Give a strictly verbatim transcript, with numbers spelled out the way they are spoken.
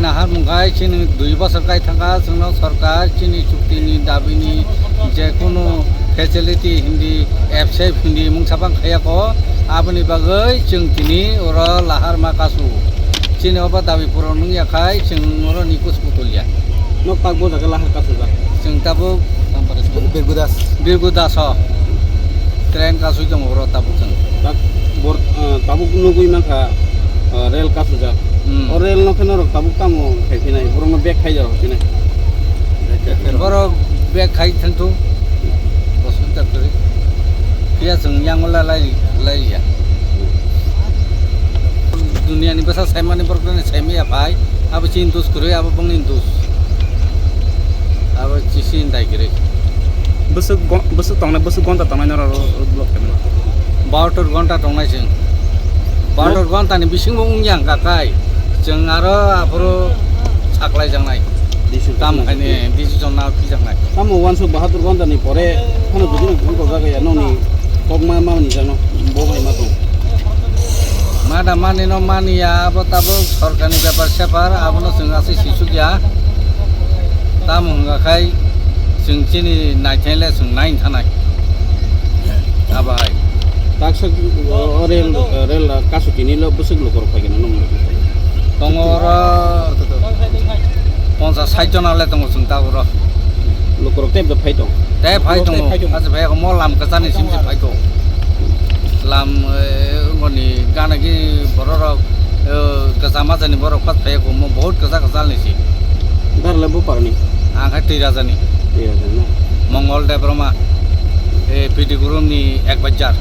Nahar mungkha chini dui bosor kai thangkha, chwngno sorkar chini chukti ni dabi ni je kunu facility hindi, F C F hindi mungsa bang khaya ko, aboni bagwi chwng tini oro lahar ma kasu. Chini obo dabi puron wngya khai chwng oro ni kus putulya. Nok tak bo jaga lahar kasu jak. Chwng tabuk Birgudas. Birgudas o. Train kasui tongo oro tabuk chwng. Tak bor, ah, tabuk nugui mankha, ah, rel kasujak. Hmm. O rel no khe norok tabuk tamo khai phinai, borok no bag khai jaro phinai. Borok bag khai thangthu. Hospital kwrwi. Phiya chwng yango la lai, lai ya. Duniya ni bwsa saimani borok no saimaya bai. Abo chini dus kwrwi, abo bongni dus. Abo chisi dai kwrwi. Bwswk go-, bwswk tongnai, bwswk gonta tongnai norok ro-, road block khaima? Bahatur gonta tongnai chwng. Bahatur gonta ni bisingo wngya wngkha kai. Chwng aro aphuru saklai jaknai. Decision Tam na khaini decision na phijaknai. Tamo wansuk bahatur gonta ni pore phano jodi no gonta jaga ya noni kok ma, ma ni jano bo bai ma tong. Mada mani no mani ya, abo tabuk sorkar ni bepar separ, abono chwng aswk sisuk ya. Tamo hwnga khai chwng chini naithai le chwng nai thanai. Abo hai. Taksa o rel, rel kasu tini lo bwswk lukurok phai gana nung. Tongo oro ponchas sait jona le tongo chwng ta oro. Lukurok tei phai tong. Tei phai tongo. Tei phai tongo. Acha phai mo lam kwchani sim sim phai tongo. Lam, eh, ngoni gana gi bororok, eh, kwchama jani borok pat phai ko mo bahut kwcha kwcha ni si. Dar le bupar ni. Ang khai twi raja ni. Twi raja na. Mongol Debbarma. Eh, Piti Gurum ni ek bajar.